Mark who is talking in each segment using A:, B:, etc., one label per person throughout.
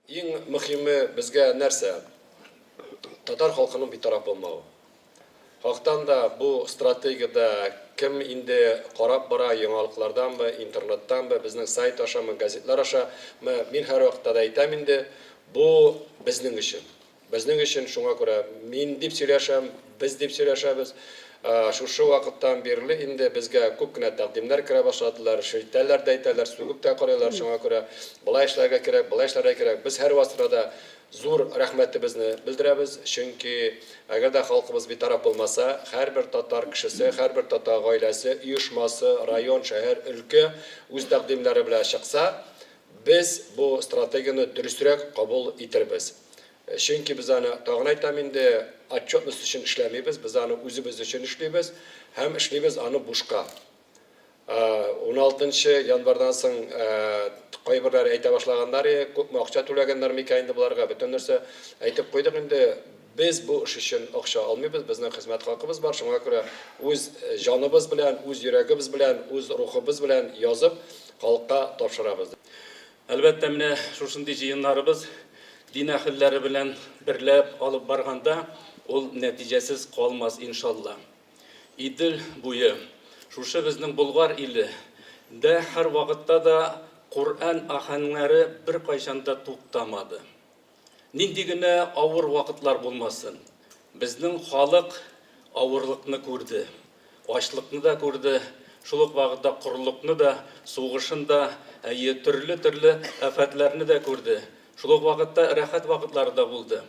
A: Иң мөхиме безгә нәрсә? Татар халкының битараф булмавы. Хактан да бу стратегиядә кем инде карап бара, яңалыкларданмы, интернеттанмы, безнең сайт ашамы, газетлар ашамы, мин һәрвакытта да әйтәм инде, бу безнең өчен. Безнең өчен, шуңа күрә мин дип сөйләшәм, без дип сөйләшәбез. Шушы вакыттан бирле инде безгә күп кенә тәкъдимнәр керә башладылар, шелтәләр дә әйтәләр, сүгеп тә карыйлар, шуңа күрә болай эшләргә кирәк, болай эшләргә кирәк. Без һәрвакытта да зур рәхмәтебезне белдерәбез, чөнки әгәр дә халкыбыз битараф булмаса, һәрбер татар кешесе, һәрбер татар гаиләсе, оешмасы, район, шәһәр, өлкә үз тәкъдимнәре белән чыкса, без бу стратегияне дөресрәк кабул итербез. Чөнки без аны, тагын әйтәм инде, отчетность өчен эшләмибез, без аны үзебез өчен эшлибез һәм эшлибез аны бушка. Уналтынчы январьдан соң кайберләре әйтә башлаганнар, күпме акча түләгәннәр микән инде боларга, бөтен нәрсә әйтеп куйдык инде. Без бу эш өчен акча алмыйбыз, безнең хезмәт хакыбыз бар, шуңа күрә үз җаныбыз белән, үз йөрәгебез белән, үз рухыбыз белән язып, халыкка тапшырабыз.
B: Әлбәттә, менә шушындый җыеннарыбыз дин әһелләре белән берләп алып барганда, ул нәтиҗәсез калмас, иншалла. Идел буе, шушы безнең Болгар иле дә һәрвакытта да Коръән аһәңнәре беркайчан да туктамады. Нинди генә авыр вакытлар булмасын, безнең халык авырлыкны күрде, ачлыкны да күрде, шул ук вакытта корылыкны да, сугышын да, әйе, төрле-төрле афәтләрне дә күрде. Шул ук вакытта рәхәт вакытлары да булды.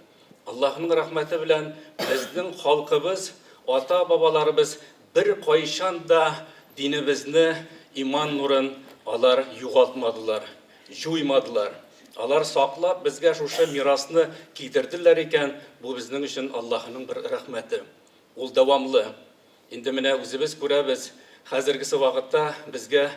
B: Аллаһының рәхмәте белән безнең халкыбыз, ата-бабаларыбыз беркайчан да динебезне, иман нурын алар югалтмадылар. Җуймадылар. Алар саклап безгә шушы мирасны китерделәр икән, бу безнең өчен Аллаһының бер рәхмәте. Ул дәвамлы. Инде менә үзебез күрәбез, хәзергесе вакытта безгә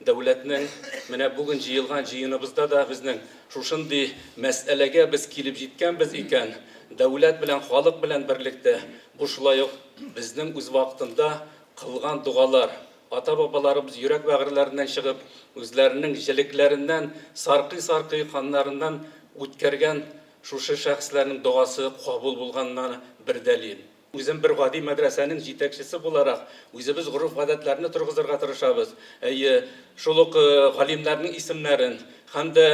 B: дәүләтнең, менә бүген җыелган җыеныбызда да безнең шушындый мәсьәләгә без килеп җиткәнбез икән, дәүләт белән, халык белән берлектә, бу шулай ук безнең үз вакытында кылган догалар, Ата-бабаларыбыз йөрәк бәгырьләреннән чыгып, үзләренең җелекләреннән саркый-саркый каннарыннан үткәргән шушы шәхесләрнең догасы кабул булганына бер дәлил. Үзем бер гади мәдрәсәнең җитәкчесе буларак, үзебез гореф-гадәтләрне торгызырга тырышабыз. Әйе, шул ук галимнәрнең исемнәрен һәм дә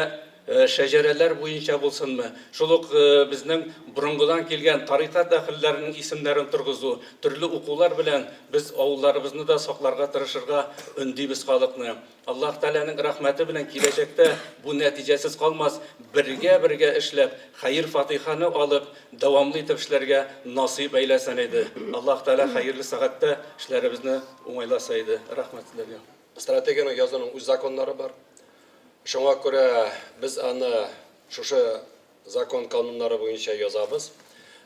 B: Шәҗәрәләр буенча булсынмы, шул ук безнең борынгыдан килгән тарикать әһелләренең исемнәрен торгызу, төрле укулар белән без авылларыбызны да сакларга тырышырга өндибез халыкны. Аллаһ Тәгаләнең рәхмәте белән киләчәктә бу нәтиҗәсез калмас, бергә-бергә эшләп, хәер-фатыйханы алып, дәвамлы итеп эшләргә насыйп әйләсен иде. Аллаһ Тәгалә хәерле сәгатьтә эшләребезне уңайласа иде. Рәхмәт сезләргә.
A: Стратегияне язуның үз законнары бар. Шуңа күрә без аны шушы закон кануннары буенча язабыз.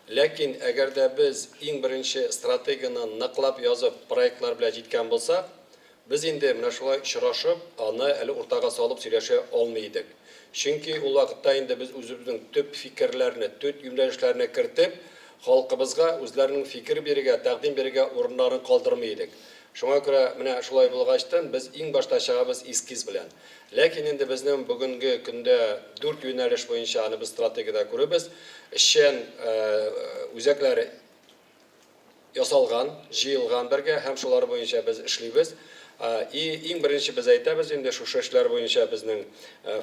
A: Ләкин әгәр дә без иң беренче стратегияне ныклап язып, проектлар белән җиткән булсак, без инде менә шулай очрашып, аны әле уртага салып сөйләшә алмый идек. Чөнки ул вакытта инде без үзебезнең төп фикерләрне, төп юнәлешләрне кертеп, халкыбызга үзләренең фикер бирергә, тәкъдим бирергә урыннарын калдырмый идек. Шуңа күрә менә шулай булгачтын, без иң башта чыгабыз эскиз белән. Ләкин инде безнең бүгенге көндә дүрт юнәлеш буенча аны без стратегиядә күребез. Эшчән үзәкләр ясалган, җыелган бергә һәм шулар буенча без эшлибез. И иң беренче без әйтәбез инде шушы эшләр буенча безнең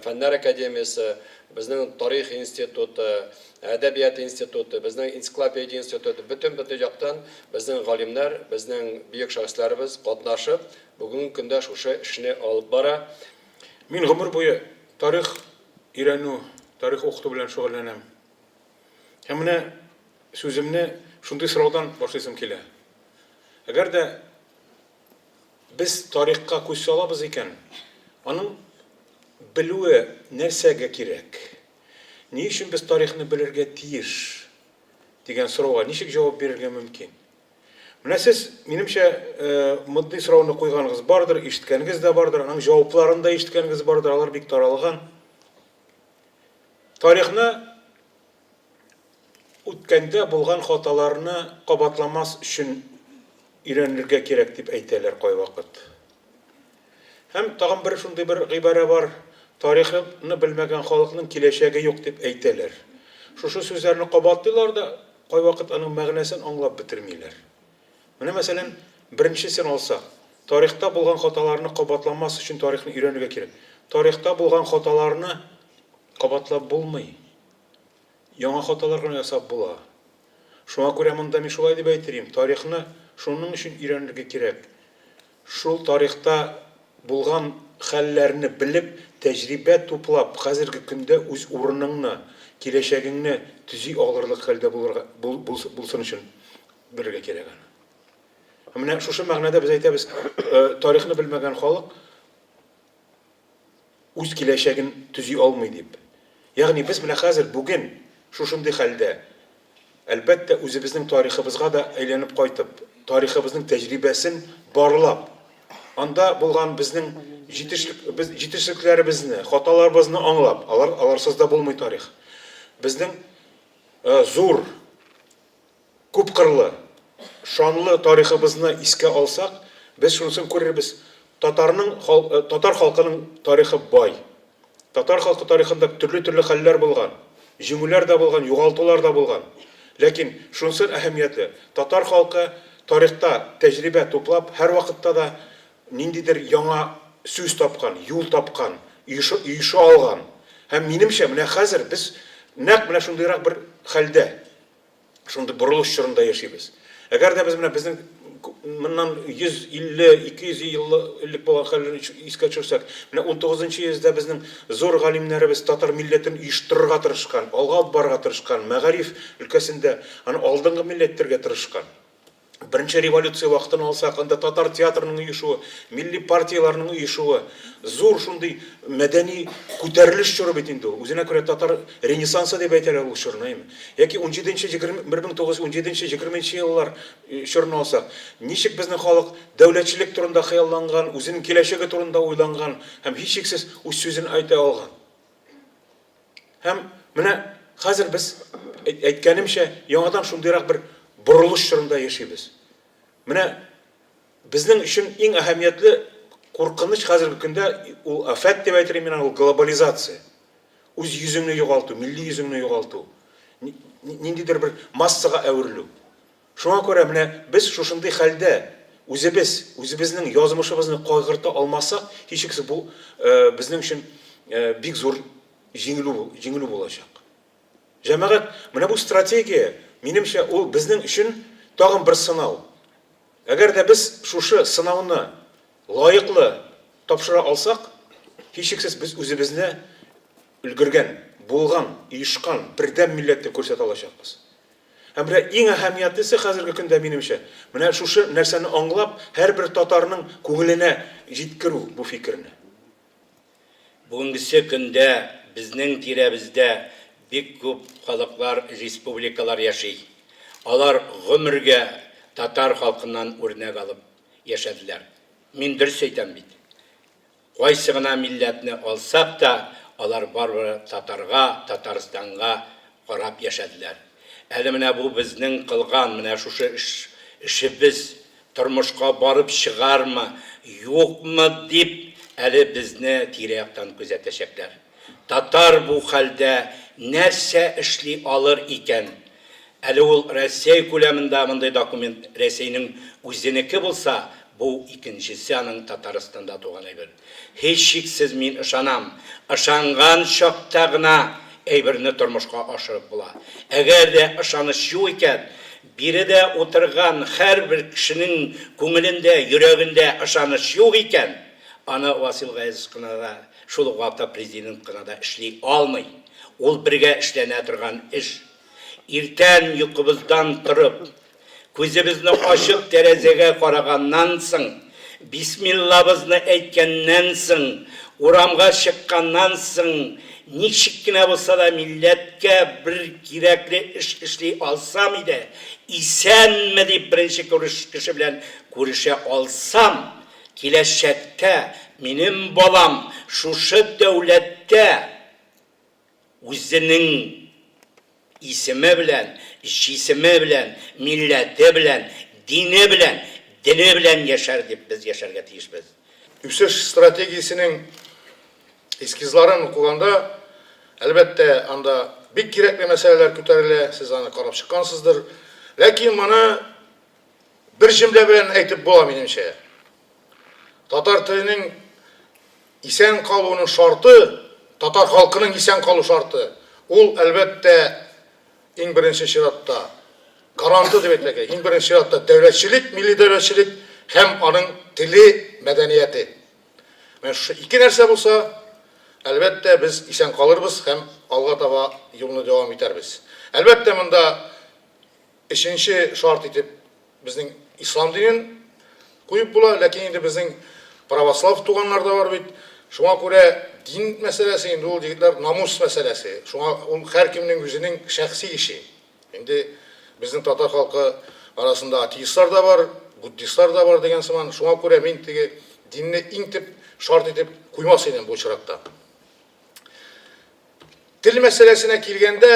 A: Фәннәр академиясе, безнең Тарих институты, Әдәбият институты, безнең энциклопедия институты, бөтен-бөтен яктан безнең галимнәр, безнең бөек шәхесләребез катнашып, бүгенге көндә шушы эшне алып бара.
C: Мин гомер буе тарих өйрәнү, тарих укыту белән шөгыльләнәм. Һәм менә сүземне шундый сораудан башлыйсым килә. Әгәр дә без тарихка күз салабыз икән, аның белүе нәрсәгә кирәк? Ни өчен без тарихны белергә тиеш? дигән сорауга ничек җавап бирергә мөмкин? Менә сез, минемчә, мондый сорауны куйганыгыз бардыр, ишеткәнегез дә бардыр, аның җавапларын да ишеткәнегез бардыр, алар бик таралган. Тарихны үткәндә булган хаталарны кабатламас өчен өйрәнергә кирәк дип әйтәләр кайвакыт. Һәм тагын бер шундый бер гыйбарә бар. Тарихны белмәгән халыкның киләчәге юк дип әйтәләр. Шушы сүзләрне кабатлыйлар да, кайвакыт аның мәгънәсен аңлап бетермиләр. Менә, мәсәлән, беренчесен алсак, тарихта булган хаталарны кабатламас өчен тарихны өйрәнергә кирәк. Тарихта булган хаталарны кабатлап булмый. Яңа хаталар гына ясап була. Шуңа күрә монда мин шулай дип әйтер идем, тарихны шуның өчен өйрәнергә кирәк. Шул тарихта булган хәлләрне белеп, тәҗрибә туплап, хәзерге көндә үз урыныңны, киләчәгеңне төзи алырлык хәлдә булырга, булсын өчен белергә кирәк аны. Һәм менә шушы мәгънәдә без әйтәбез, тарихны белмәгән халык үз киләчәген төзи алмый дип. Ягъни без менә хәзер бүген шушындый хәлдә, әлбәттә, үзебезнең тарихыбызга да әйләнеп кайтып, тарихыбызның тәҗрибәсен барлап, анда булган безнең җитешлек, без җитешсезлекләребезне, хаталарыбызны аңлап, алар аларсыз да булмый тарих. Безнең зур Күпкырлы, шанлы тарихыбызны искә алсак, без шунысын күрербез, татарның, татар халкының тарихы бай. Татар халкы тарихында төрле-төрле хәлләр булган, җиңүләр дә булган, югалтулар да булган. Ләкин шунысы әһәмиятле, татар халкы тарихта тәҗрибә туплап, һәрвакытта да ниндидер яңа сүз тапкан, юл тапкан, оеша алган. Һәм, минемчә, менә хәзер без нәкъ менә шундыйрак бер хәлдә. Шундый борылыш чорында яшибез. Әгәр дә без менә безнең моннан 150, 200 ел элек булган хәлләрне искә төшерсәк, менә 19 йөздә безнең зур галимнәребез татар милләтен оештырырга тырышкан, алга алып барырга тырышкан, мәгариф өлкәсендә аны алдынгы милләт итәргә тырышкан. Беренче революция вакытын алсак, анда татар театрының оешуы, милли партияләрнең оешуы, зур шундый мәдәни күтәрелеш чоры бит инде ул. Үзенә күрә татар ренессансы дип әйтәләр ул чорны, әйеме? Яки унҗиденче, 1917 егерменче еллар чорын алсак, ничек безнең халык дәүләтчелек турында хыялланган, үзенең киләчәге турында уйланган һәм һичшиксез үз сүзен әйтә алган. Һәм менә хәзер без, әйткәнемчә, яңадан шундыйрак бер борылыш чорында яшибез. Менә безнең өчен иң әһәмиятле куркыныч хәзерге көндә ул афәт дип әйтер идем мин, ул глобализация. Үз йөзеңне югалту, милли йөзеңне югалту. Ниндидер бер массага әверелү. Шуңа күрә менә без шушындый хәлдә үзебез, үзебезнең язмышыбызны кайгырта алмасак, һичшиксез бу безнең өчен бик зур җиңелү, җиңелү булачак. Җәмәгать, менә бу стратегия, минемчә, ул безнең өчен тагын бер сынау. Әгәр дә без шушы сынауны лаеклы тапшыра алсак, һичшиксез без үзебезне өлгергән, булган, оешкан, бердәм милләт дип күрсәтә алачакбыз. Һәм менә иң әһәмиятлесе хәзерге көндә, минемчә, менә шушы нәрсәне аңлап, һәрбер татарның күңеленә җиткерү бу фикерне.
D: Бүгенгесе көндә безнең тирәбездә бик күп халыклар, республикалар яши. Алар гомергә татар халкыннан үрнәк алып яшәделәр. Мин дөрес әйтәм бит. Кайсы гына милләтне алсак та, алар барыбер татарга, Татарстанга карап яшәделәр. Әле менә бу безнең кылган менә шушы эш, эшебез тормышка барып чыгармы, юкмы дип, әле безне тирә-яктан күзәтәчәкләр. Татар бу хәлдә нәрсә эшли алыр икән? Әле ул Рәсәй күләмендә мондый документ Рәсәйнең үзенеке булса, бу икенчесе аның Татарстанда туган әйбер. Һичшиксез мин ышанам, ышанган чакта гына әйберне тормышка ашырып була. Әгәр дә ышаныч юк икән, биредә утырган һәрбер кешенең күңелендә, йөрәгендә ышаныч юк икән, аны Васил Гаязович кына да, шул ук вакытта президент кына да эшли алмый. Ул бергә эшләнә торган эш. Иртән йокыбыздан торып, күзебезне ачып тәрәзәгә караганнан соң, бисмиллабызны әйткәннән соң, урамга чыкканнан соң, ничек кенә булса да милләткә бер кирәкле эш эшли алсам иде, исәнме дип беренче кеше белән күрешә алсам, киләчәктә минем балам шушы дәүләттә Үзенең исеме белән, җисеме белән, милләте белән, дине белән, дене белән яшәр дип без яшәргә тиешбез.
E: Үсеш стратегиясенең Эскизларын укыганда, әлбәттә, анда бик кирәкле мәсьәләләр күтәрелә, сез аны карап чыккансыздыр. Ләкин моны бер җөмлә белән әйтеп була, минемчә. Татар теленең исән калуының шарты, татар халкының исән калу шарты, ул, әлбәттә, иң беренче чиратта, гаранты дип әйтергә кирәк, иң беренче чиратта дәүләтчелек, милли дәүләтчелек һәм аның теле, мәдәнияте. Менә шушы ике нәрсә булса, әлбәттә, без исән калырбыз һәм алга таба юлны дәвам итәрбез. Әлбәттә, монда өченче шарт итеп безнең ислам динен куеп була, ләкин инде безнең православ туганнар да бар бит. Шуңа күрә дин мәсьәләсе инде ул, егетләр, намус мәсьәләсе. Шуңа ул һәркемнең үзенең шәхси эше. Инде безнең татар халкы арасында атеистлар да бар, буддистлар да бар дигән сыман. Шуңа күрә мин теге динне иң төп шарт итеп куймас идем бу очракта. Тел мәсьәләсенә килгәндә,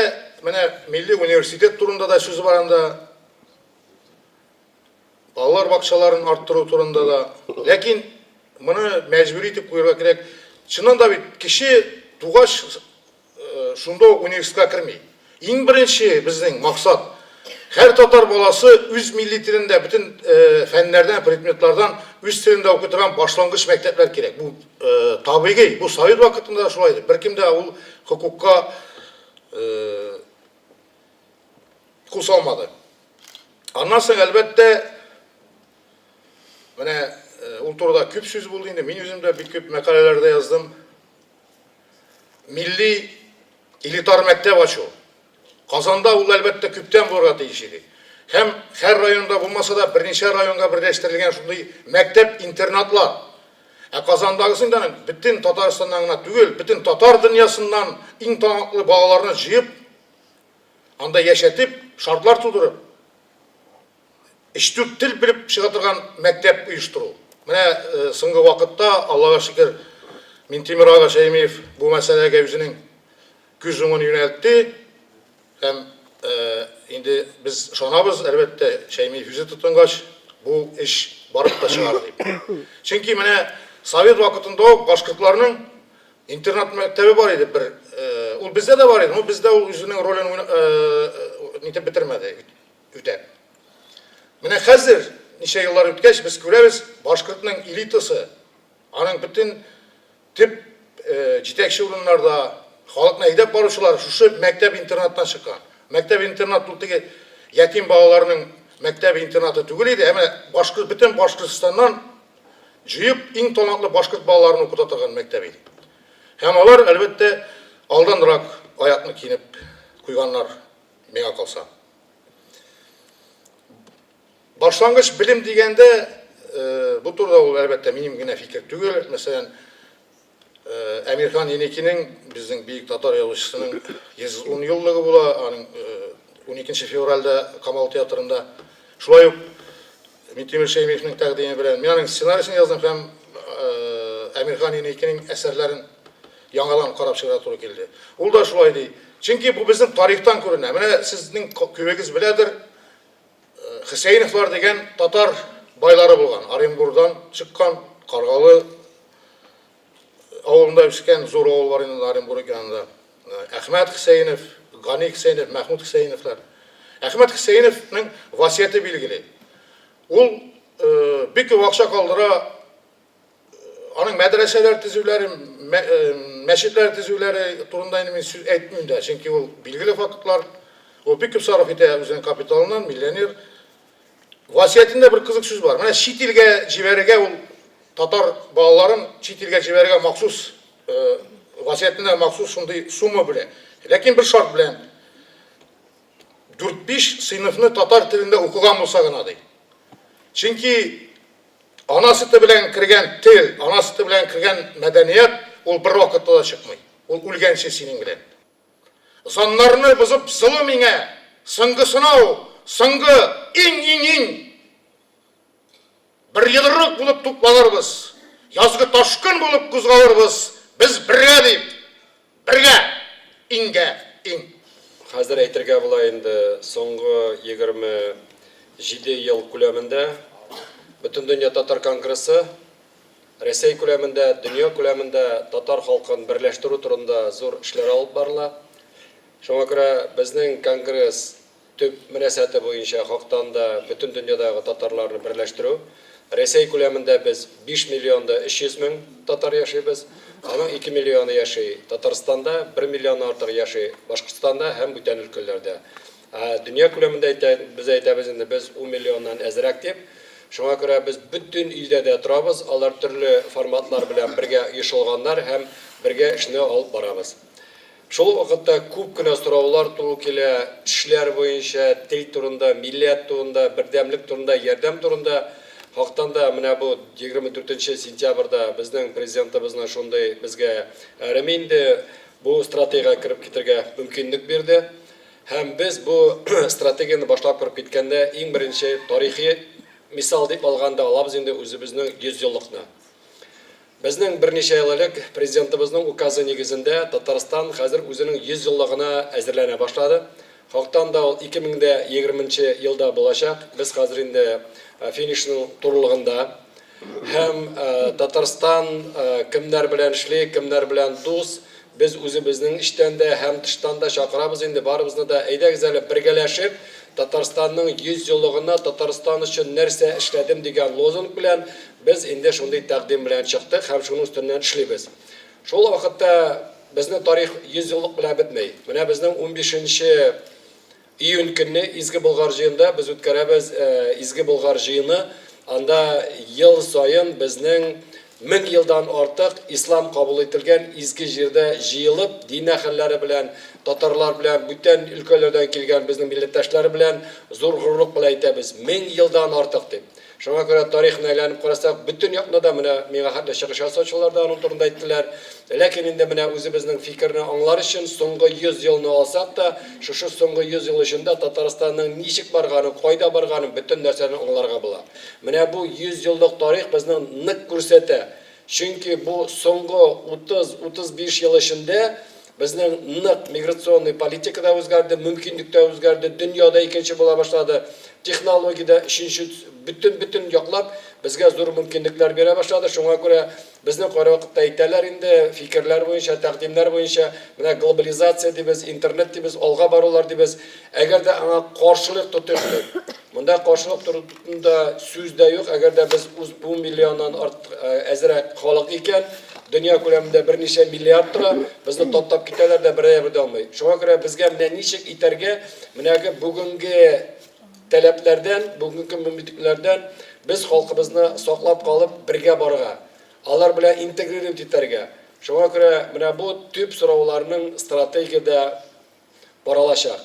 E: менә милли университет турында да сүз бар анда. Балалар бакчаларын арттыру турында да. Ләкин моны мәҗбүри итеп куярга кирәк. Чыннан да бит кеше тугач шунда ук университетка керми. Иң беренче безнең максат, һәр татар баласы үз милли телендә бөтен фәннәрдән, предметлардан үз телендә укый торган башлангыч мәктәпләр кирәк. Бу табигый, бу совет вакытында да шулай иде. Беркем дә ул хокукка кул салмады. Аннан соң, әлбәттә, менә ул турыда күп сүз булды инде. Мин үзем дә бик күп мәкаләләр дә яздым. Милли элитар мәктәп ачу. Казанда ул, әлбәттә, күптән булырга тиеш иде. Һәм һәр районда булмаса да, берничә районга берләштерелгән шундый мәктәп-интернатлар. Ә Казандагысын да бөтен Татарстаннан гына түгел, бөтен татар дөньясыннан иң талантлы балаларны җыеп, анда яшәтеп, шартлар тудырып, Өч-дүрт тел белеп чыга торган мәктәп оештыру. Менә соңгы вакытта, Аллага шөкер, Минтимер ага Шәймиев бу мәсьәләгә үзенең күз уңын юнәлтте. Һәм инде без ышанабыз, әлбәттә, Шәймиев үзе тотынгач, бу эш барып та чыгар дип. Чөнки менә совет вакытында ук башкортларның интернат мәктәбе бар иде бер. Ул бездә дә бар иде, но бездә ул үзенең ролен нитеп бетермәде. Үтә. Менә хәзер, ничә еллар үткәч, без күрәбез, башкортның элитасы, аның бөтен төп җитәкче урыннарда халыкны әйдәп баручылар шушы мәктәп-интернаттан чыккан. Мәктәп-интернат ул теге ятим балаларның мәктәп-интернаты түгел иде, ә менә башкорт, бөтен Башкортстаннан җыеп, иң талантлы башкорт балаларын укыта торган мәктәп иде. Һәм алар, әлбәттә, алданрак аякны киенеп куйганнар, миңа калса. Башлангыч белем дигәндә, бу турыда ул, әлбәттә, минем генә фикер түгел. Мәсәлән, Әмирхан Еникинең, безнең бөек татар язучысының 110 еллыгы була, аның 12 февральдә Камал театрында. Шулай ук Минтимер Шәймиевнең тәкъдиме белән мин аның сценарийсын яздым һәм Әмирхан Еникинең әсәрләрен яңадан карап чыгарга туры килде. Ул да шулай ди. Чөнки бу безнең тарихтан күренә. Менә сезнең күбегез беләдер, Хөсәеновлар дигән татар байлары булган. Оренбурдан чыккан, Каргалы авылында үскән, зур авыл бар инде Оренбург янында. Әхмәт Хөсәенов, Гани Хөсәенов, Мәхмүт Хөсәеновлар. Әхмәт Хөсәеновның васияте билгеле. Ул бик күп акча калдыра. Аның мәдрәсәләр төзүләре, мәчетләр төзүләре турында инде мин сүз әйтмим дә, чөнки ул билгеле фактлар. Ул бик күп сарыф итә үзенең капиталыннан, миллионер. Васиятендә бер кызык сүз бар. Менә чит илгә җибәрергә ул татар балаларын чит илгә җибәрергә махсус васиятендә махсус шундый сумма бүлә. Ләкин бер шарт белән 4-5 сыйныфны татар телендә укыган булса гына ди. Чөнки Ана сөте белән кергән тел, ана сөте белән кергән мәдәният ул бервакытта да чыкмый. Ул үлгәнче синең белән. Ызаннарны бозып золым иңә, соңгы сынау, соңгы, иң-иң-иң! Бер йодрык булып тупланырбыз, язгы ташкын булып кузгалырбыз, без бергә дип, бергә, иңгә иң!
A: Хәзер әйтергә була инде, соңгы 27 ел күләмендә Бөтендөнья татар конгрессы Рәсәй күләмендә, дөнья күләмендә татар халкын берләштерү турында зур эшләр алып барыла. Шуңа күрә безнең конгресс төп мөнәсәте буенча хактан да бөтен дөньядагы татарларны берләштерү. Рәсәй күләмендә без 5 миллион да 300 мең татар яшибез. Аның 2 миллионы яши Татарстанда, 1 миллионнан артыгы яши Башкортстанда һәм бүтән өлкәләрдә. Ә дөнья күләмендә әйтә, без әйтәбез инде, без ун миллионнан әзрәк дип. Шуңа күрә без бөтен илдә дә торабыз, алар төрле форматлар белән бергә оешылганнар һәм бергә эшне алып барабыз. Шул ук вакытта күп кенә сораулар туры килә, эшләр буенча, тел турында, милләт турында, бердәмлек турында, ярдәм турында. Хактан да менә бу 24 сентябрьдә безнең Президентыбызның шундый безгә әреме инде бу стратегиягә кереп китергә мөмкинлек бирде. Һәм без бу стратегияне башлап кереп киткәндә иң беренче тарихи мисал дип алганда алабыз инде үзебезнең 100 еллыкны. Безнең берничә ел элек Президентыбызның указы нигезендә Татарстан хәзер үзенең 100 еллыгына әзерләнә башлады. Хактан да ул 2020 нче елда булачак. Без хәзер инде финишның турылыгында. Һәм Татарстан кемнәр белән эшли, кемнәр белән дус, без үзебезнең эчтән дә һәм тыштан да чакырабыз инде барыбызны да, әйдәгез әле бергәләшеп Татарстанның 100 еллыгына Татарстан өчен нәрсә эшләдем дигән лозунг белән без инде шундый тәкъдим белән чыктык һәм шуның өстеннән эшлибез. Шул вакытта безнең тарих 100 еллык белән бетми. Менә безнең унбишенче Июнь көнне Изге Болгар җыенда без үткәрәбез Изге Болгар җыены. Анда ел саен безнең 1000 елдан артык ислам кабул ителгән изге җирдә җыелып, дин әһелләре белән, татарлар белән, бүтән өлкәләрдән килгән безнең милләттәшләр белән зур горурлык белән әйтәбез, 1000 елдан артык дип. Шуңа күрә тарихны әйләнеп карасак, бөтен якны да менә миңа хәтле чыгыш ясаучылар да аның турында әйттеләр. Ләкин инде менә үзебезнең фикерне аңлар өчен соңгы 100 елны алсак та, шушы соңгы 100 ел эчендә Татарстанның ничек барганын, кайда барганын, бөтен нәрсәне аңларга була. Менә бу 100 еллык тарих безнең нык күрсәтә. Чөнки бу соңгы 30-35 ел эчендә безнең нык миграционный политика да үзгәрде, мөмкинлек тә үзгәрде, дөнья да икенче була башлады, технология дә өченче, бөтен-бөтен яклап безгә зур мөмкинлекләр бирә башлады. Шуңа күрә безнең кайвакытта әйтәләр инде, фикерләр буенча, тәкъдимнәр буенча, менә глобализация дибез, интернет дибез, алга барулар дибез. Әгәр дә аңа каршылык тотыйк дип, монда каршылык турында сүз дә юк. Әгәр дә без үз 10 миллионнан артык әзрәк халык икән, дөнья күләмендә берничә миллиард тора, безне таптап китәләр дә берәр дә алмый. Шуңа күрә безгә менә ничек итәргә, менәге бүгенге таләпләрдән, бүгенге мөмкинлекләрдән без халкыбызны саклап калып, бергә барырга, алар белән интегрировать итәргә. Шуңа күрә менә бу төп сорауларның стратегиядә баралачак.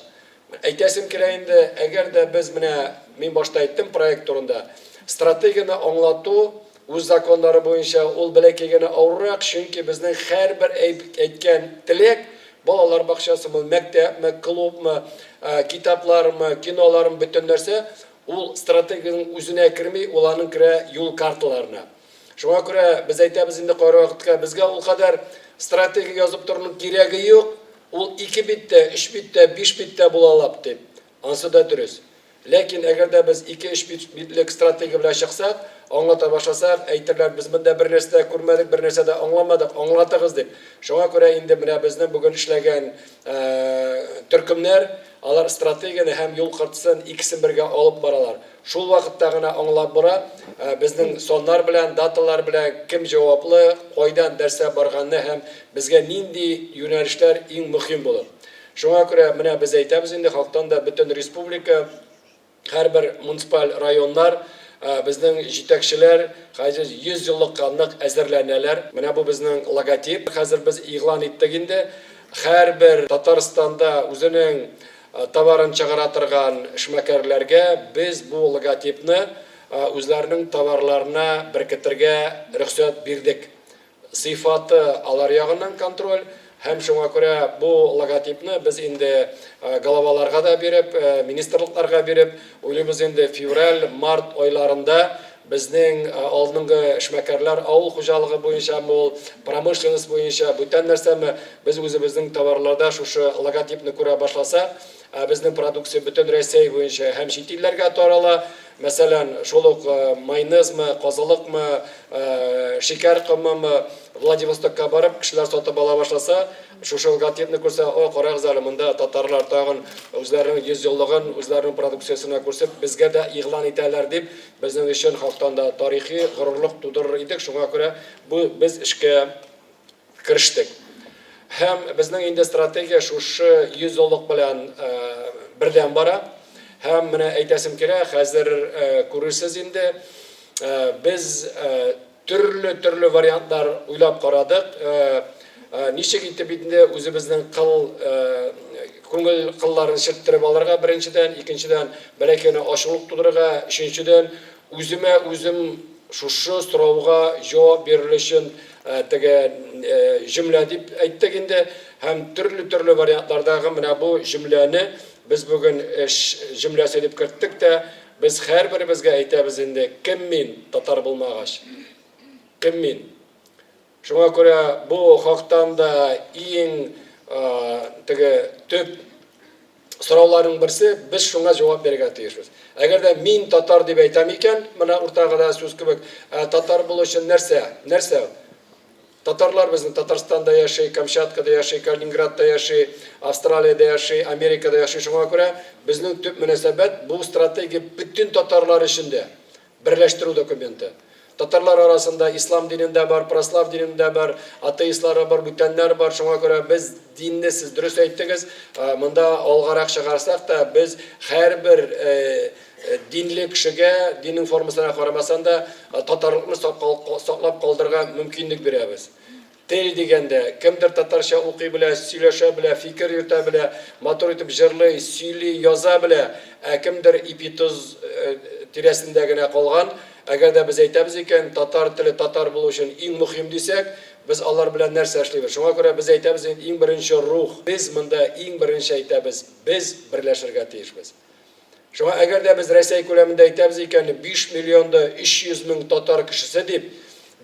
A: Әйтәсем килә инде, әгәр дә без менә, мин башта әйттем проект турында, стратегияне аңлату үз законнары буенча ул бәләкәй генә авыррак, чөнки безнең һәрбер әйткән теләк, балалар бакчасымы, мәктәпме, клубмы, китаплармы, кинолармы, бөтен нәрсә, ул стратегиянең үзенә керми, ул аның керә юл карталарына. Шуңа күрә без әйтәбез инде кайвакытка, безгә ул кадәр стратегия язып торуның кирәге юк, ул ике биттә, өч биттә, биш биттә була ала дип. Ансы да дөрес. Ләкин әгәр дә без ике-өч битлек стратегия белән чыксак, аңлата башласак, әйтерләр, без монда бер нәрсә дә күрмәдек, бер нәрсә дә аңламадык, аңлатыгыз дип. Шуңа күрә инде менә безнең бүген эшләгән төркемнәр, алар стратегияне һәм юл картасын икесен бергә алып баралар. Шул вакытта гына аңлап була, безнең саннар белән, даталар белән кем җаваплы, кайдан нәрсә барганны һәм безгә нинди юнәлешләр иң мөһим булыр. Шуңа күрә менә без әйтәбез инде, хактан да бөтен республика, һәрбер муниципаль районнар, безнең җитәкчеләр хәзер 100 еллыкка нык әзерләнәләр. Менә бу безнең логотип. Хәзер без игълан иттек инде, һәрбер Татарстанда үзенең Товарын чыгара торган эшмәкәрләргә без бу логотипны үзләренең товарларына беркетергә рөхсәт бирдек. Сыйфаты алар ягыннан контроль һәм шуңа күрә бу логотипны без инде главаларга да биреп, министрлыкларга биреп, уйлыйбыз инде февраль, март айларында. Безнең алдынгы эшмәкәрләр авыл хуҗалыгы буенчамы ул, промышленность буенча, бүтән нәрсәме, без үзебезнең товарларда шушы логотипны күрә башласак, ә безнең продукция бөтен Рәсәй буенча һәм чит илләргә тарала. Мәсәлән, шул ук майонезмы, казылыкмы, шикәр комымы, Владивостокка барып, кешеләр сатып ала башласа, шушы логотипны күрсә, о, карагыз әле, монда татарлар тагын үзләренең 100 еллыгын, үзләренең продукциясенә күрсеп, безгә дә игълан итәләр дип, безнең өчен хактан да тарихи горурлык тудырыр идек. Шуңа күрә бу без эшкә керештек. Һәм безнең инде стратегия шушы 100 еллык белән бердәм бара. Һәм менә әйтәсем килә, хәзер күрерсез инде, без төрле-төрле вариантлар уйлап карадык. Ничек итеп инде үзебезнең кыл күңел кылларын чирттереп алырга беренчедән, икенчедән, бәләкәй генә ачулык тудырырга, өченчедән, үземә үзем шушы сорауга җавап бирер өчен теге җөмлә дип әйттек инде. Һәм төрле-төрле вариантлардагы менә бу җөмләне без бүген эш җөмләсе дип керттек тә, без һәрберебезгә әйтәбез инде, кем мин, татар булмагач? Кем мин? Шуңа күрә бу хактан да иң теге төп сорауларның берсе, без шуңа җавап бирергә тиешбез. Әгәр дә мин татар дип әйтәм икән, менә уртага да сүз кебек, татар булу өчен нәрсә? Нәрсә? Татарлар безнең Татарстанда яши, Камчаткада яши, Калининградта яши, Австралиядә яши, Америкада яши. Шуңа күрә безнең төп мөнәсәбәт бу стратегия бөтен татарлар өчен дә берләштерү документы. Татарлар арасында ислам динендә бар, прослав динендә бар, атеистлары бар, бүтәннәр бар. Шуңа күрә без динне сез дөрес әйттегез, монда алгарак чыгарсак та, без һәрбер динле кешегә, диннең формасына карамасан да, татарлыкны саклап калдырырга мөмкинлек бирәбез. Тел дигәндә, кемдер татарча укый белә, сөйләшә белә, фикер йөртә белә, матур итеп җырлый, сөйли, яза белә, ә кемдер ипи-тоз тирәсендә генә калган. Әгәр дә без әйтәбез икән, татар теле татар булу өчен иң мөһим дисәк, без алар белән нәрсә эшлибез? Шуңа күрә без әйтәбез инде, иң беренче рух. Без монда иң беренче әйтәбез, без берләшергә тиешбез. Шуңа әгәр дә без Рәсәй күләмендә әйтәбез икән, 5 миллион да 300 мең татар кешесе дип,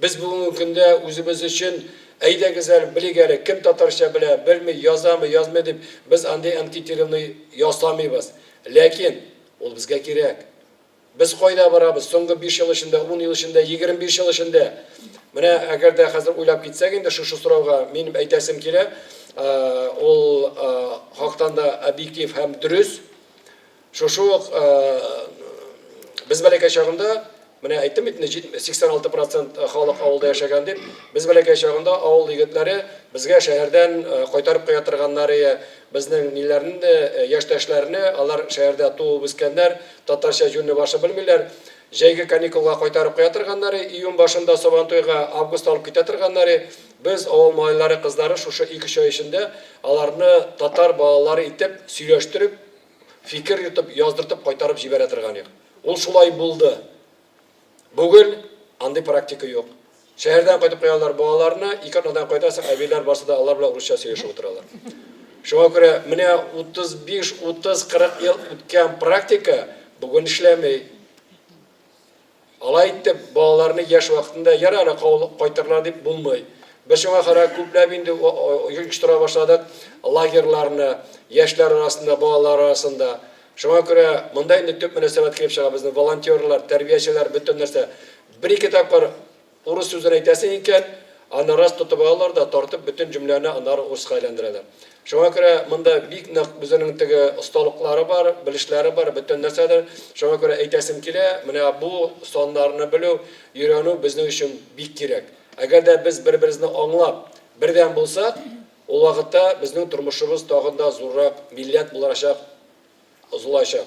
A: без бүгенге көндә үзебез өчен әйдәгез әле, белик әле, кем татарча белә, белми, язамы, язмый дип, без андый анкетирование ясамыйбыз. Ләкин ул безгә кирәк. Без кайда барабыз? Соңгы 5 ел эчендә, 10 ел эчендә, 25 ел эчендә. Менә әгәр дә хәзер уйлап китсәк инде шушы сорауга, минем әйтәсем килә, ул хактан да объектив һәм дөрес. Шушы ук без бәләкәй чагында, менә әйттем бит инде, 86 процент халык авылда яшәгән дип, без бәләкәй чагында авыл егетләре безгә шәһәрдән кайтарып куя торганнар ие, безнең ниләрне, яшьтәшләрне, алар шәһәрдә туып үскәннәр, татарча җүнле башы белмиләр. Җәйге каникулга кайтарып куя торганнар, июнь башында Сабантуйга, августта алып китә торганнар. Без, авыл малайлары, кызлары, шушы ике-өч ай эчендә аларны татар балалары итеп сөйләштереп, фикер йөртеп, яздыртып кайтарып җибәрә торган идек. Ул шулай булды. Бүген андый практика юк. Шәһәрдән кайтып куялар балаларны, ике атнадан кайтасың, әбиләр барсы да алар белән урысча сөйләшеп утыралар. Шуңа күрә менә 35, 30, 40 ел үткән практика бүген эшләми. Алай итеп, балаларны яшь вакытында ярар әле кайтырлар дип булмый. Без шуңа күрә күпләп инде оештыра башладык лагерьларны яшьләр арасында, балалар арасында. Шуңа күрә монда инде төп мөнәсәбәт килеп чыга безнең волонтерлар, тәрбиячеләр, бөтен нәрсә. Бер-ике тапкыр урыс сүзен әйтәсең икән, аны раз тотып алалар да, тартып бөтен җөмләне аннары урыска әйләндерәләр. Шуңа күрә монда бик нык үзенең теге осталыклары бар, белешләре бар, бөтен нәрсәдер. Шуңа күрә әйтәсем килә, менә бу саннарны белү, өйрәнү безнең өчен бик кирәк. Әгәр дә без бер-беребезне аңлап, бердәм булсак, ул вакытта безнең тормышыбыз тагын да зуррак милләт буларачак, озылачак.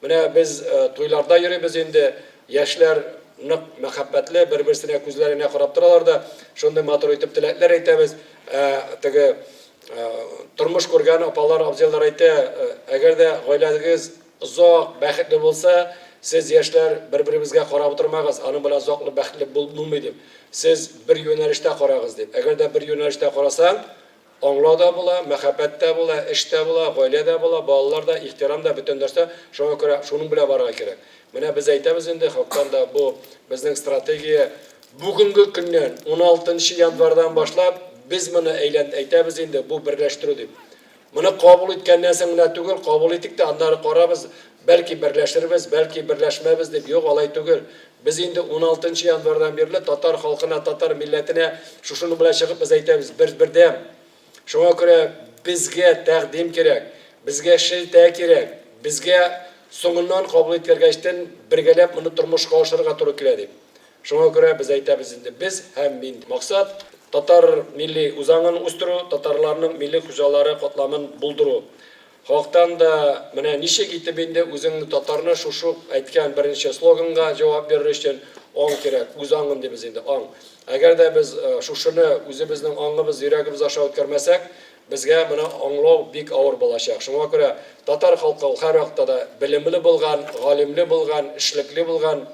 A: Менә без туйларда йөрибез инде, яшьләр нык мәхәббәтле, бер-берсенә күзләренә карап торалар да, шундый матур итеп теләкләр әйтәбез. Ә теге тормыш күргән апалар, абзыйлар әйтә, әгәр дә гаиләгез озак, бәхетле булса, сез, яшьләр, бер-беребезгә карап утырмагыз, аның белән озаклы бәхетле булмый дип. Сез бер юнәлештә карагыз дип. Әгәр дә бер юнәлештә карасаң, Аңлау да була, мәхәббәт тә була, эш тә була, гаилә дә була, балалар да, ихтирам да, бөтен нәрсә. Шуңа күрә шуның белән барырга кирәк. Менә без әйтәбез инде, хактан да бу безнең стратегия бүгенге көннән, уналтынчы январьдан башлап, без моны әйлән әйтәбез инде, бу берләштерү дип. Моны кабул иткәннән соң генә түгел, кабул итик тә, аннары карарбыз, бәлки берләшербез, бәлки берләшмәбез дип. Юк, алай түгел. Без инде уналтынчы январьдан бирле татар халкына, татар милләтенә шушының белән чыгып без әйтәбез, без бердәм. Шуңа күрә безгә тәкъдим кирәк, безгә шелтә кирәк, безгә соңыннан кабул иткәргәчтен бергәләп моны тормышка ашырырга туры килә дип. Шуңа күрә без әйтәбез инде без һәм мин. Максат, татар милли үзаңын үстерү, татарларның милли хуҗалары катламын булдыру. Хактан да менә ничек итеп инде үзеңне татарны шушы ук әйткән беренче слоганга җавап бирер өчен аң кирәк, үз аңын дибез инде, аң. Әгәр дә без шушыны үзебезнең аңыбыз, йөрәгебез аша үткәрмәсәк, безгә моны аңлау бик авыр булачак. Шуңа күрә татар халкы ул һәрвакытта да белемле булган, галимле булган, эшлекле булган,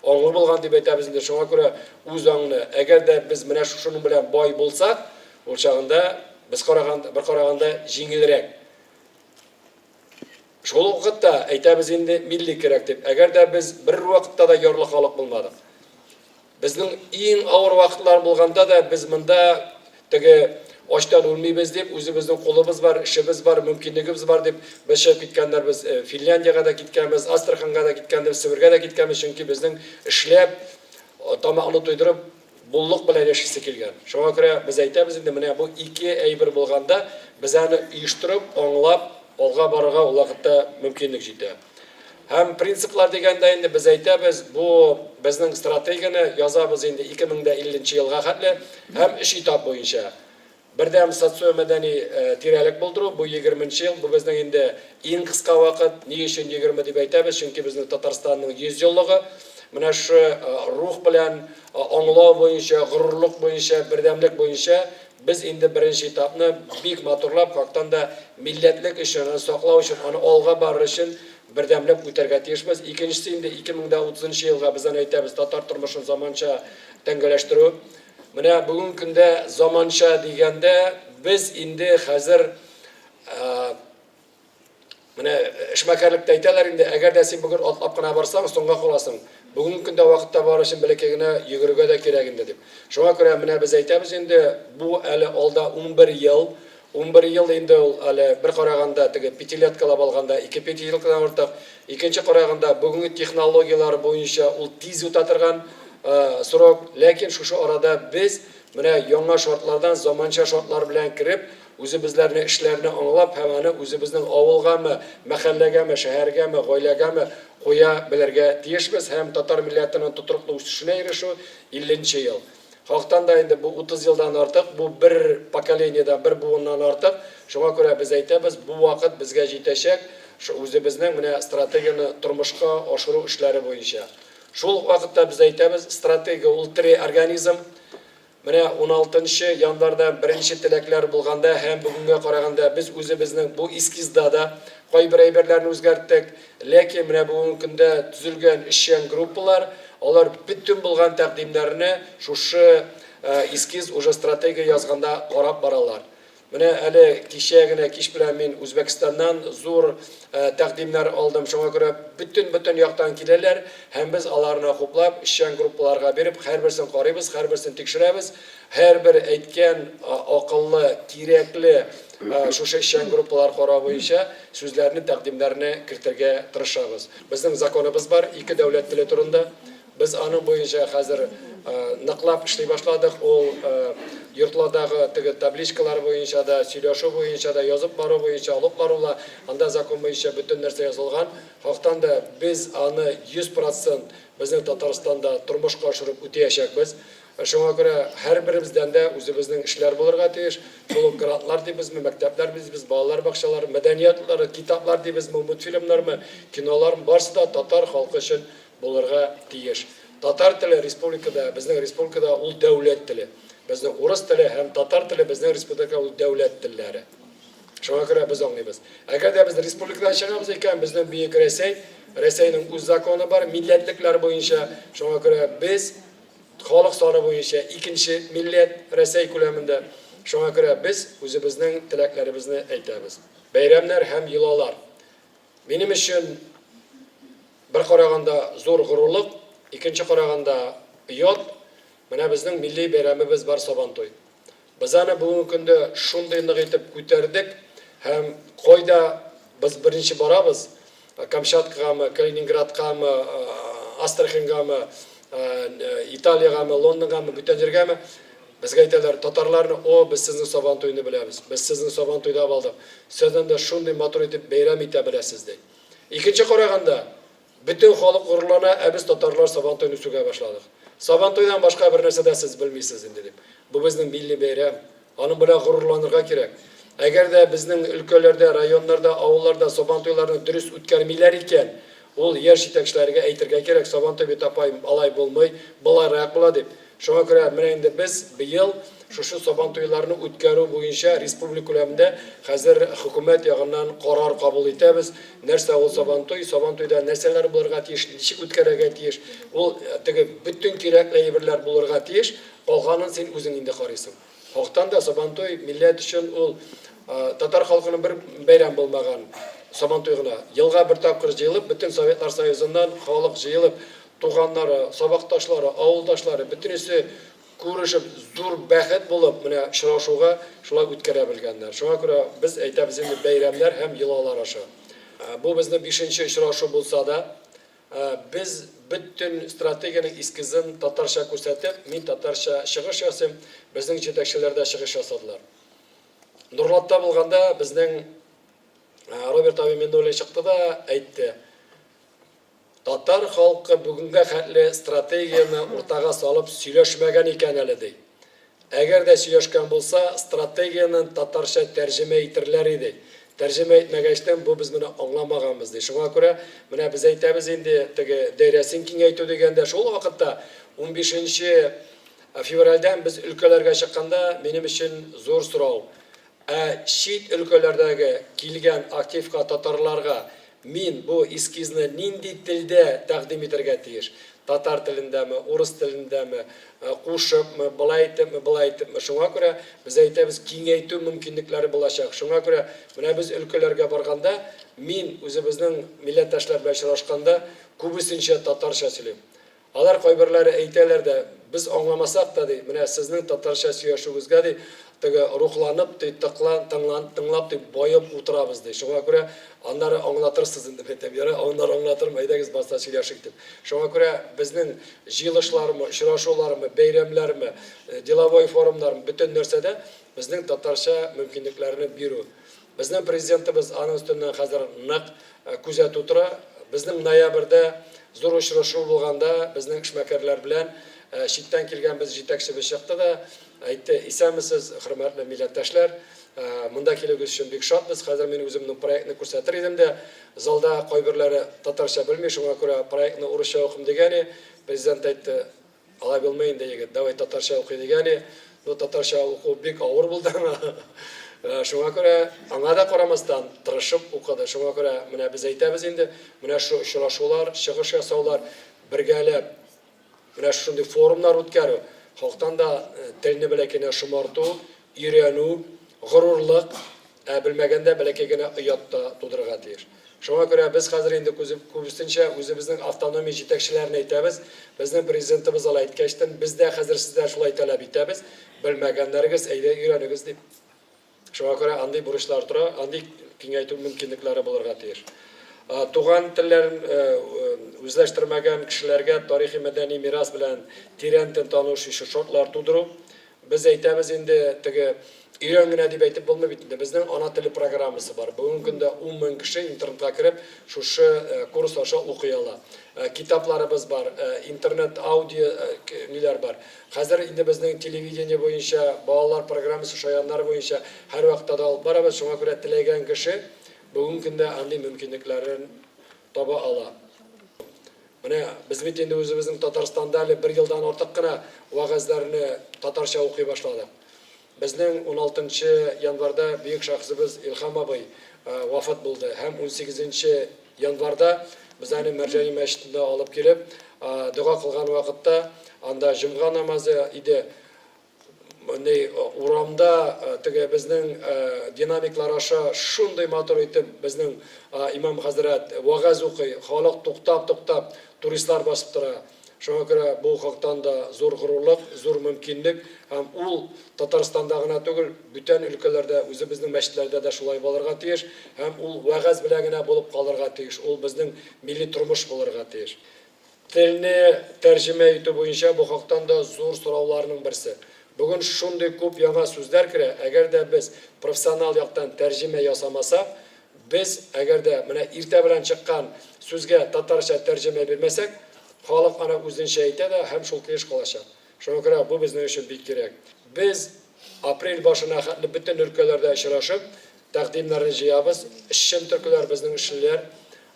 A: аңлы булган дип әйтәбез инде. Шуңа күрә үз аңны, әгәр дә без менә шушының белән бай булсак, ул чагында без караганда, бер караганда җиңелрәк. Шул ук вакытта әйтәбез инде милли кирәк дип. Әгәр дә без бер вакытта да ярлы халык булмадык. Безнең иң авыр вакытлар булганда да без монда теге ачтан үлмибез дип, үзебезнең кулыбыз бар, эшебез бар, мөмкинлегебез бар дип без чыгып киткәннәрбез. Финляндиягә дә киткәнбез, Астраханьга да киткәнбез, Себергә дә киткәнбез, чөнки безнең эшләп, тамакны туйдырып, буллык белән яшисе килгән. Шуңа күрә без әйтәбез инде, менә бу ике әйбер булганда, без аны оештырып, аңлап, алга барырга ул вакытта мөмкинлек җитә. Һәм принциплар дигәндә инде без әйтәбез, бу безнең стратегияне язабыз инде 2050 нче елга хәтле һәм өч этап буенча. Бердәм социомәдәни тирәлек булдыру, бу 20 нче ел, бу безнең инде иң кыска вакыт. Ни өчен 20 дип әйтәбез? Чөнки безнең Татарстанның 100 еллыгы. Менә шушы рух белән аңлау буенча, горурлык буенча, бердәмлек буенча без инде беренче этапны бик матурлап, хактан да милләтлек өчен, аны саклау өчен, аны алга барыр өчен бердәмләп үтәргә тиешбез. Икенчесе инде 2030 нчы елга без аны әйтәбез, татар тормышын заманча тәңгәләштерү. Менә бүгенге көндә заманча дигәндә без инде хәзер менә эшмәкәрлектә әйтәләр инде, әгәр дә син бүген атлап кына барсаң, соңга каласың. Бүгенге көндә вакытта бар өчен бәләкәй генә йөгерергә дә кирәк инде дип. Шуңа күрә менә без әйтәбез инде, бу әле алда 11 ел, 11 ел инде ул әле бер караганда теге пятилеткалап алганда ике пятилеткадан артык. Икенче караганда бүгенге технологияләр буенча ул тиз үтә торган срок. Ләкин шушы арада без менә яңа шартлардан заманча шартлар белән кереп, үзебезләрне эшләрне аңлап һәм аны үзебезнең авылгамы, мәхәлләгәме, шәһәргәме, гаиләгәме куя белергә тиешбез һәм татар милләтенең тотрыклы үсешенә ирешү 50 нче ел. Хактан да инде бу 30 елдан артык, бу бер поколениедән, бер буыннан артык. Шуңа күрә без әйтәбез, бу вакыт безгә җитәчәк, үзебезнең менә стратегияне тормышка ашыру эшләре буенча. Шул ук вакытта без әйтәбез, стратегия ул тере организм. Менә уналтынчы январьда беренче теләкләр булганда һәм бүгенгә караганда без үзебезнең бу эскизда да кайбер әйберләрне үзгәрттек. Ләкин менә бүгенге көндә төзелгән эшчән группалар, алар бөтен булган тәкъдимнәрне шушы эскиз уже стратегия язганда карап баралар. Менә әле кичә генә кич белән мин Үзбәкстаннан зур тәкъдимнәр алдым. Шуңа күрә бөтен-бөтен яктан киләләр һәм без аларны хуплап, эшчән группаларга биреп, һәрберсен карыйбыз, һәрберсен тикшерәбез. Һәрбер әйткән акыллы, кирәкле шушы эшчән группалар карау буенча сүзләрне, тәкъдимнәрне кертергә тырышабыз. Безнең законыбыз бар, ике дәүләт теле турында. Без аның буенча хәзер ныклап эшли башладык. Ул йортлардагы теге табличкалар буенча да, сөйләшү буенча да, язып бару буенча, алып бару ла, анда закон буенча бөтен нәрсә язылган. Хактан да без аны 100 процент безнең Татарстанда тормышка ашырып үтәячәкбез. Шуңа күрә һәрберебездән дә үзебезнең эшләр булырга тиеш. Шул ук грантлар дибезме, мәктәпләр дибез, балалар бакчалары, мәдәният йортлары, китаплар дибезме, мультфильмнармы, кинолармы, барысы да татар халкы өчен булырга тиеш. Татар теле республикада, безнең республикада ул дәүләт теле. Безнең урыс теле һәм татар теле безнең республикада ул дәүләт телләре. Шуңа күрә без аңлыйбыз. Әгәр дә без республикадан чыгабыз икән, безнең бөек Рәсәй, Рәсәйнең үз законы бар, милләтлекләр буенча. Шуңа күрә без халык саны буенча икенче милләт Рәсәй күләмендә. Шуңа күрә без үзебезнең теләкләребезне әйтәбез. Бәйрәмнәр һәм йолалар. Минем өчен бер караганда зур горурлык, икенче караганда оят. Менә безнең милли бәйрәмебез бар Сабантуй. Без аны бүгенге көндә шундый нык итеп күтәрдек һәм кайда без беренче барабыз, Камчаткагамы, Калининградкамы, Астраханьгамы, Италиягәме, Лондонгамы, бүтән җиргәме, безгә әйтәләр, татарларны, о, без сезнең Сабантуйны беләбез, без сезнең Сабантуйда алдык, сез анда шундый матур итеп бәйрәм итә беләсез, ди. Икенче караганда, Бөтен халык горурлана, ә без татарлар Сабантуйны сүгә башладык. Сабантуйдан башка бер нәрсә дә сез белмисез инде дип. Бу безнең милли бәйрәм. Аның белән горурланырга кирәк. Әгәр дә безнең өлкәләрдә, районнарда, авылларда Сабантуйларны дөрес үткәрмиләр икән, ул яшь җитәкчеләргә әйтергә кирәк, Сабантуй бит, апай, алай булмый, болайрак була дип. Шуңа күрә менә инде без быел шушы Сабантуйларны үткәрү буенча республика күләмендә хәзер хөкүмәт ягыннан карар кабул итәбез. Нәрсә ул Сабантуй, Сабантуйда нәрсәләр булырга тиеш, ничек үткәрергә тиеш, ул теге бөтен кирәкле әйберләр булырга тиеш, калганын син үзең инде карыйсың. Хактан да Сабантуй милләт өчен ул татар халкының бер бәйрәм булмаган Сабантуй гына. Елга бер тапкыр җыелып, бөтен Советлар Союзыннан халык җыелып, туганнары, сабакташлары, авылдашлары, бөтенесе күрешеп, зур бәхет булып, менә очрашуга шулай үткәрә белгәннәр. Шуңа күрә без әйтәбез инде бәйрәмнәр һәм йолалар аша. Бу безнең бишенче очрашу булса да, без бөтен стратегиянең эскизын татарча күрсәтеп, мин татарча чыгыш ясыйм, безнең җитәкчеләр дә чыгыш ясадылар. Нурлатта булганда безнең Роберт абый Миннуллин чыкты да әйтте, Татар халкы бүгенгә хәтле стратегияне уртага салып сөйләшмәгән икән әле, ди. Әгәр дә сөйләшкән булса, стратегияне татарча тәрҗемә итерләр иде. Тәрҗемә итмәгәчтен, бу без моны аңламаганбыз, ди. Шуңа күрә менә без әйтәбез инде, теге даирәсен киңәйтү дигәндә, шул вакытта унбишенче февральдән без өлкәләргә чыкканда, минем өчен зур сорау, Ә чит өлкәләрдәге килгән активка татарларга мин бу эскизны нинди телдә тәкъдим итәргә тиеш? Татар телендәме, урыс телендәме, кушыпмы, болай итепме, болай итепме? Шуңа күрә без әйтәбез, киңәйтү мөмкинлекләре булачак. Шуңа күрә менә без өлкәләргә барганда, мин үзебезнең милләттәшләр белән очрашканда күбесенчә татарча сөйлим. Алар кайберләре әйтәләр дә, без аңламасак та, ди, менә сезнең татарча сөйләшүегезгә, ди, теге рухланып, ди, тыкла, тыңлан, тыңлап, ди, баеп утырабыз, ди. Шуңа күрә аннары аңлатырсыз инде, мин әйтәм, ярый, аннары аңлатырмын, әйдәгез, башта сөйләшик, дип. Шуңа күрә безнең җыелышлармы, очрашулармы, бәйрәмнәрме, деловой форумнармы, бөтен нәрсәдә безнең татарча мөмкинлекләрне бирү. Безнең Президентыбыз аның өстеннән хәзер нык күзәтү тора. Безнең ноябрьдә зур очрашу булганда безнең эшмәкәрләр белән читтән килгән без җитәкчебез чыкты да әйтте, Исәнмесез, хөрмәтле милләттәшләр, монда килүегез өчен бик шатбыз. Хәзер мин үземнең проектны күрсәтер идем дә, залда кайберләре татарча белми, шуңа күрә проектны урысча укыйм дигән. Президент әйтте, Алай булмый инде, егет, давай татарча укый дигән. Ну, татарча уку бик авыр булды аңа. Шуңа күрә аңа да карамастан тырышып укыды. Шуңа күрә менә без әйтәбез инде, менә шу очрашулар, чыгыш ясаулар, бергәләп менә шундый форумнар үткәрү, халыктан да телне бәләкәй генә шомарту, өйрәнү, горурлык, ә белмәгәндә бәләкәй генә оят та тудырырга тиеш. Шуңа күрә без хәзер инде күбесенчә үзебезнең автономия җитәкчеләренә әйтәбез, безнең президентыбыз алай әйткәчтен, без дә хәзер сездән шулай таләп итәбез, белмәгәннәрегез, әйдә өйрәнегез дип. Шуңа күрә андый бурычлар тора, андый киңәйтү мөмкинлекләре булырга тиеш. Туган телләрен үзләштермәгән кешеләргә тарихи-мәдәни мирас белән тирәнтен танышу өчен шартлар тудыру. Без әйтәбез инде, теге өйрән генә дип әйтеп булмый бит инде. Безнең ана теле программасы бар. Бүгенге көндә 10 мең кеше интернетка кереп, шушы курс аша укый ала. Китапларыбыз бар, интернет, аудио ниләр бар. Хәзер инде безнең телевидение буенча, балалар программасы, шаяннар буенча һәрвакытта да алып барабыз. Шуңа күрә теләгән кеше бүгенге көндә андый мөмкинлекләрен таба ала. Менә без бит инде үзебезнең Татарстанда әле бер елдан артык кына вәгазьләрне татарча укый башладык. Безнең уналтынчы январьда бөек шәхесебез Илһам абый вафат булды һәм унсигезенче январьда без аны Мәрҗани мәчетендә алып килеп, дога кылган вакытта, анда җомга намазы иде. Ни, урамда теге безнең динамиклар аша шундый матур итеп безнең имам хәзрәт вәгазь укый, халык туктап-туктап, туристлар басып тора. Шуңа күрә бу хактан да зур горурлык, зур мөмкинлек һәм ул Татарстанда гына түгел, бүтән өлкәләрдә, үзебезнең мәчетләрдә дә шулай булырга тиеш һәм ул вәгазь белән генә булып калырга тиеш, ул безнең милли тормыш булырга тиеш. Телне тәрҗемә итү буенча бу хактан да зур сорауларның берсе. Бүген шундый күп яңа сүзләр керә, әгәр дә без профессионал яктан тәрҗемә ясамасак, без, әгәр дә менә иртә белән чыккан сүзгә татарча тәрҗемә бирмәсәк, халык аны үзенчә әйтә дә һәм шул килеш калачак. Шуңа күрә бу безнең өчен бик кирәк. Без апрель башына хәтле бөтен өлкәләрдә очрашып, тәкъдимнәрне җыябыз. Эшчән төркеләр безнең эшлиләр.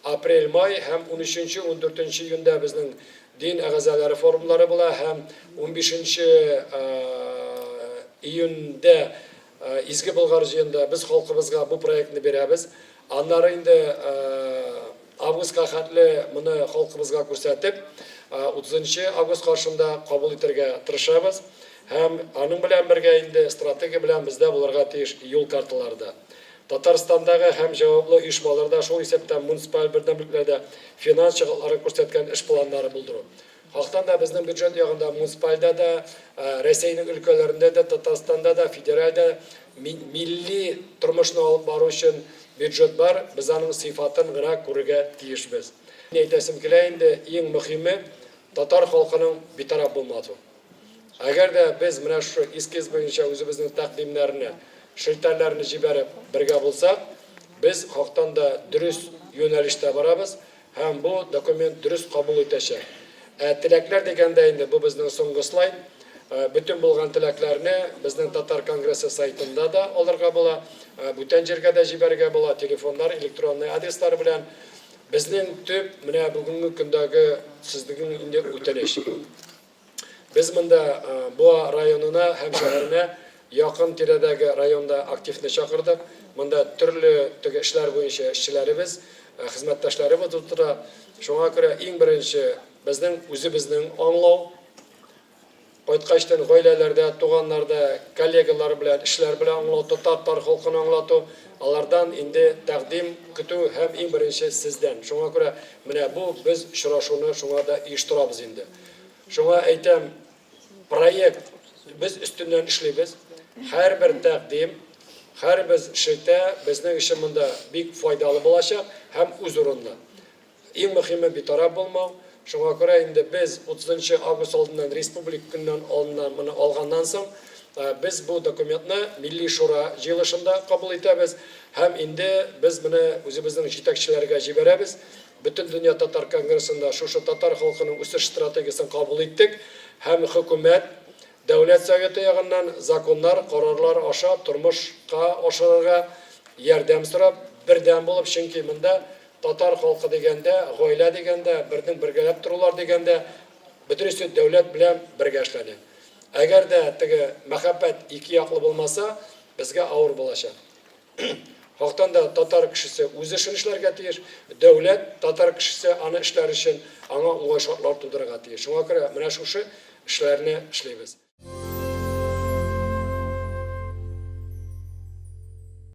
A: Апрель, май һәм унөченче, ундүртенче июньдә безнең дин әгъзалары форумнары була һәм унбишенче июньдә Изге Болгар җыенында без халкыбызга бу проектны бирәбез. Аннары инде августка хәтле моны халкыбызга күрсәтеп, утызынчы август каршында кабул итәргә тырышабыз. Һәм аның белән бергә инде стратегия белән бездә булырга тиеш юл карталары да. Татарстандагы һәм җаваплы оешмаларда, шул исәптән муниципаль бердәмлекләрдә финанс чыгакларын күрсәткән эш планнары булдыру. Хактан да безнең бюджет ягында муниципальдә дә, Рәсәйнең өлкәләрендә дә, Татарстанда да, федераль дә милли тормышны алып бару өчен бюджет бар, без аның сыйфатын гына күрергә тиешбез. Ни әйтәсем килә инде, иң мөхиме, татар халкының битараф булмавы. Әгәр дә без менә шушы эскиз буенча үзебезнең тәкъдимнәрне, шелтәләрне җибәреп бергә булсак, без хактан да дөрес юнәлештә барабыз һәм бу документ дөрес кабул итәчәк. Ә теләкләр дигәндә инде бу безнең соңгы слайд. Бөтен булган теләкләрне безнең Татар конгрессы сайтында да алырга була, бүтән җиргә дә җибәрергә була, телефоннар, электронный адреслар белән. Безнең төп менә бүгенге көндәге сезнең инде үтенеч. Без монда Буа районына һәм шәһәренә якын тирәдәге районда активны чакырдык. Монда төрле теге эшләр буенча эшчеләребез, хезмәттәшләребез утыра. Шуңа күрә иң беренче безнең үзебезнең аңлау, кайткачтан гаиләләрдә, туганнарда, коллегалар белән, эшләр белән аңлату, татар халкын аңлату, алардан инде тәкъдим көтү һәм иң беренче сездән. Шуңа күрә менә бу без очрашуны шуңа да оештырабыз инде. Шуңа әйтәм, проект без өстеннән эшлибез. Һәрбер тәкъдим, һәрбер шелтә безнең өчен монда бик файдалы булачак һәм үз урынлы. Иң мөхиме битараф булмау. Шуңа күрә инде без 30 нчы август алдыннан Республика көненнән алдыннан моны алганнан соң, без бу документны Милли Шура җыелышында кабул итәбез һәм инде без моны үзебезнең җитәкчеләргә җибәрәбез. Бөтендөнья татар конгрессында шушы татар халкының үсеш стратегиясен кабул иттек һәм хөкүмәт, Дәүләт Советы ягыннан законнар, карарлар аша тормышка ашырырга ярдәм сорап, бердәм булып, чөнки монда татар халкы дигәндә, гаилә дигәндә, бернең бергәләп торулар дигәндә, бөтенесе дәүләт белән бергә эшләнә. Әгәр дә теге мәхәббәт ике яклы булмаса, безгә авыр булачак. Хактан да татар кешесе үз эшен эшләргә тиеш, дәүләт татар кешесе аны эшләр өчен аңа уңай шартлар тудырырга тиеш. Шуңа күрә менә шушы эшләрне эшлибез.